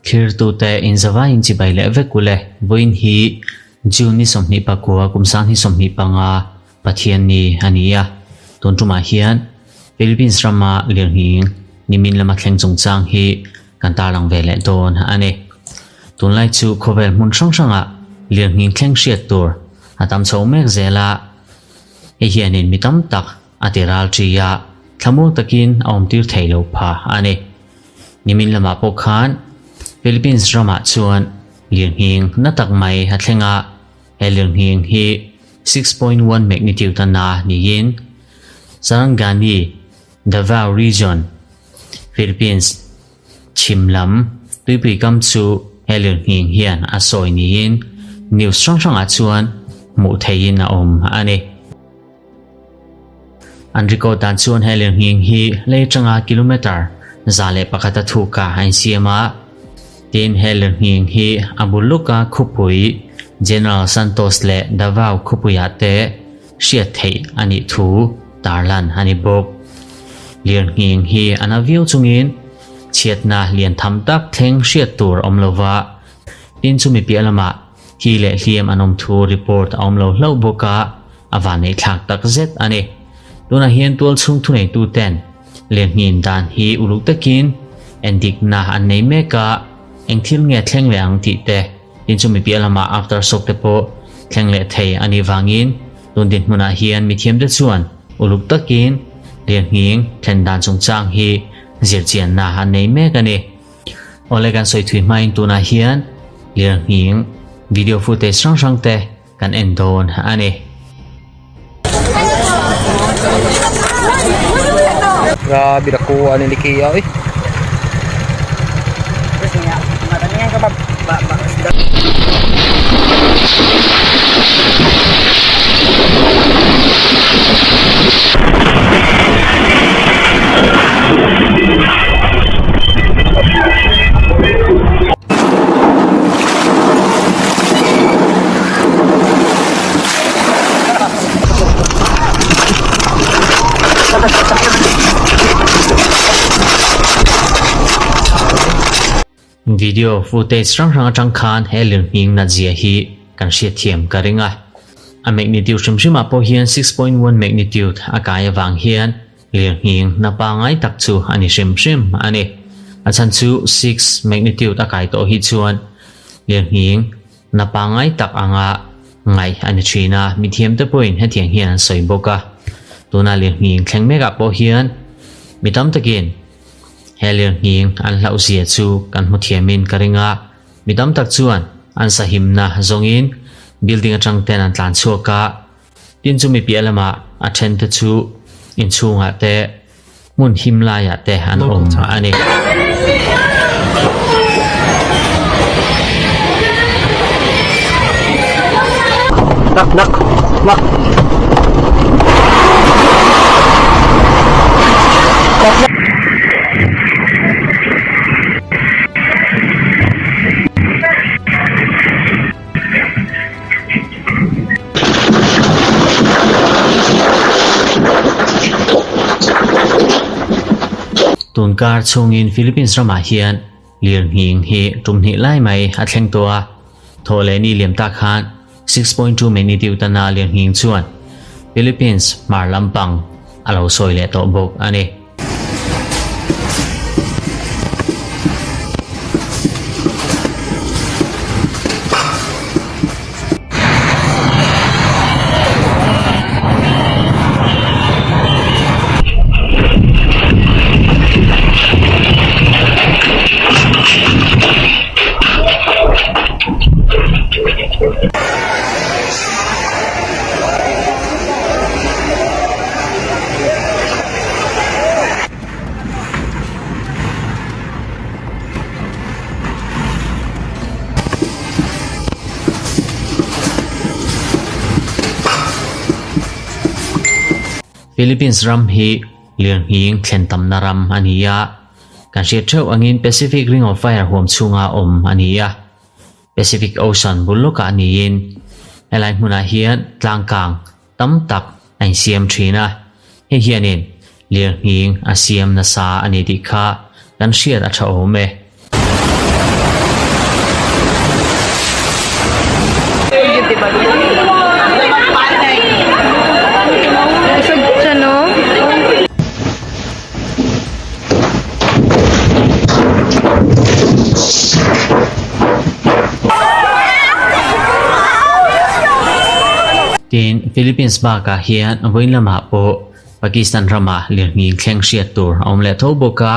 Thirtute inzavaiin chibai leh vek ule, vawiin hi June ni 29 kum 2025 Pathianni a ni a, tun tumah hian Philippines rama lirnghing nimin lama thleng chungchang hi kan tarlang ve leh dawn a ni. Tunlai chu khawvel hmun hrang hrangah lirnghing thleng hriat tur a tam chho mek zel a, hei hianin mi tam tak a ti ral ṭi a, thlamuang takin a awmtir thei lo pha a ni. Nimin lamah pawh khan Philippines ramah chuan lirnghing na tak mai a thleng a, he lirnghing hi 6.1 magnitude a na niin Sarangani, Davao Region, Philippines chhim lam tuipui kam chu he lirnghing hian a sawi niin news hrang hrangah chuan hmuh theihin a awm a ni. An record dan chuan he lirnghing hi lei atanga kilometre 101 a thuk a a insiam a, tin he lirnghing hi a bul lawka khawpui General Santos leh Davao khawpuiah te hriat theih a nih thu tarlan a ni bawk. Lirnghing hi a na viau chungin chhiatna lian tham tak thleng hriat tur awm lova, tin chumi piah lamah Thi leh hliam an awm thu report a awm lo hlauh bawk a, a vanneih thlak tak zet a ni. Tunah hian tual chhung thuneitu ten lirnghin dan hi uluk takin endikna an nei mek a, eng thil nge thleng leh ang tih te, tin chumi piah lamah after shock te pawh thleng leh thei a nih vangin tun dinhmunah hian mithiamte chuan uluk takin lirnghing thlen dan chungchang hi zirchianna an nei mek a ni. Awle kan sawi thui hmain tunah hian lirnghing video footage hrang hrang te kan en dawn a ni. Grabe nakuha ni Nikia eh. Video footage hrang hrang atang khan he lirnghing natzia hi kan hriatthiam ka ring a. A magnitude hrim hrimah pawh hian 6.1 magnitude a kai avang hian Lirnghing na pangai tak chu a ni hrim hrim a ni. A chhan chu six magnitude a kai tawh hi chuan lirnghing na pangai tak anga ngaih a ni thin a, mithiamte pawhin hetiang hian an sawi bawk a. Tuna lirnghing thleng mekah pawh hian mi tam takin he lirnghing an hlauhzia chu kan hmu thiamin ka ring a, mi tam tak chuan an sahimna zawngin building atang ten an tlan chhuak a, Tin chumi piah lamah a then te chu inchhungah te hmun him laiah te an awm a ni. Nak nak nak. Tunkar chhungin Philippines ramah hian lirnghing hi tum hnih lai mai a thleng tawh a, thawh leh ni liam tak khan 6.2 magnitude a na lirnghing chuan Philippines hmar lampang a lo sawi leh tawh bawk a ni. Philippines ram hi lirnghing thlen tamna ram a ni a, kan hriat theuh angin Pacific Ring of Fire huam chhunga awm a ni a. Pacific Ocean bul lawkah niin helai hmunah hian tlangkang tam tak a insiam thin a, hei hianin lirnghing a siam nasa a ni tih kha kan hriat a tha awm e. Tin, Philippines bakah hian vawiin lamah pawh Pakistan ramah lirnghing thleng hriat tur a awm leh tho bawk a,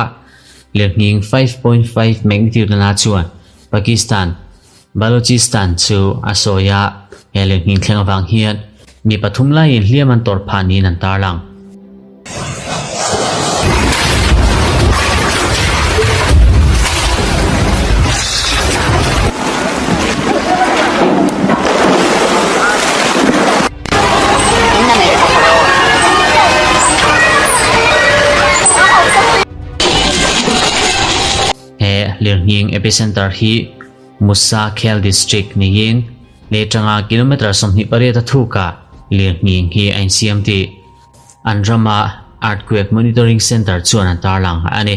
lirnghing 5.5 magnitude na chuan Pakistan Balochistan chu a sawi a, he lirnghing thleng avang hian mi pathum laiin hliam an tawrh phah niin an tarlang. He lirnghing epicenter hi Musa Khel District niin lei tanga kilometre 28 a thukah lirnghing hi a insiam tih an rama Earthquake Monitoring Centre chuan an tarlang a ni.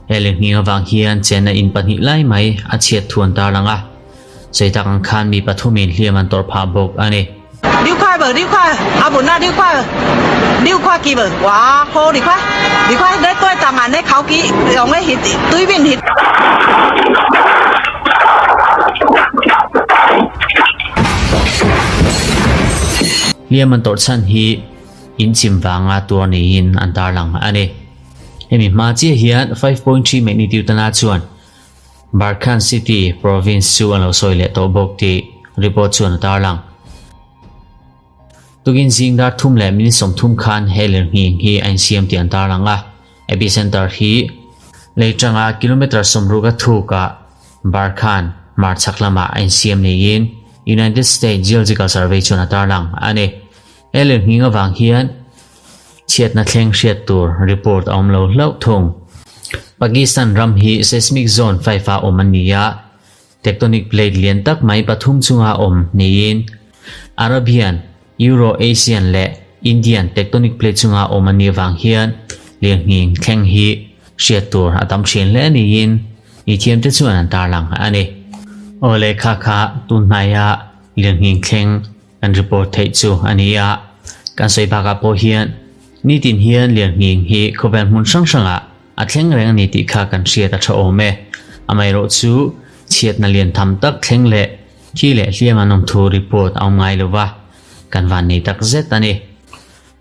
He lirnghing avang hian chenna in pahnih lai mai a chhiat thu an tarlang a, sawi tak ang khan mi pathumin hliam an tawrh phah bawk a ni. Hliam an tawrh chhan hi In chim vanga tuar niin an tarlang a ni. Hemi hma chiah hian 5.3 magnitude na chuan Barkhan City province chu an lo sawi leh tawh bawk tih report chuan a tarlang. Tukin zing dar thum leh minute 30 khan he lirnghing hi a insiam tih an tarlang a. Epicenter hi lei tanga kilometre 60 a thukah Barkhan hmar chhak lamah a insiam niin United States Geological Survey chuan a tarlang a ni. He lirnghing avang hian chhiatna thleng hriat tur report a awm lo hlauh thung. Pakistan ram hi seismic zone 5 a awm a ni a, tectonic plate lian tak mai pathum chunga awm niin Arabian, Euro-Asian leh Indian tectonic plate chunga awm a nih avang hian lirnghing thleng hi hriat tur a tam thin hle niin mithiamte chuan an tarlang a ni. Aw lehkha kha tunhnaia lirnghing thleng Kan report theih chu a ni a, kan sawi bakah pawh hian nitin hian lirnghing hi khawvel hmun hrang hrangah a thleng reng a ni tih kha kan hriat a tha awm e. Amaherawh chu chhiatna lian tham tak thleng leh thi leh hliam an awm thu report a awm ngai lo va, kan van nei tak zet a ni.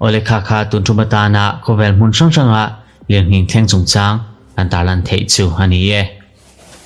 Aw lehkha kha tun tum atana khawvel hmun hrang hranga lirnghing thleng chungchang kan tarlan theih chu a ni e.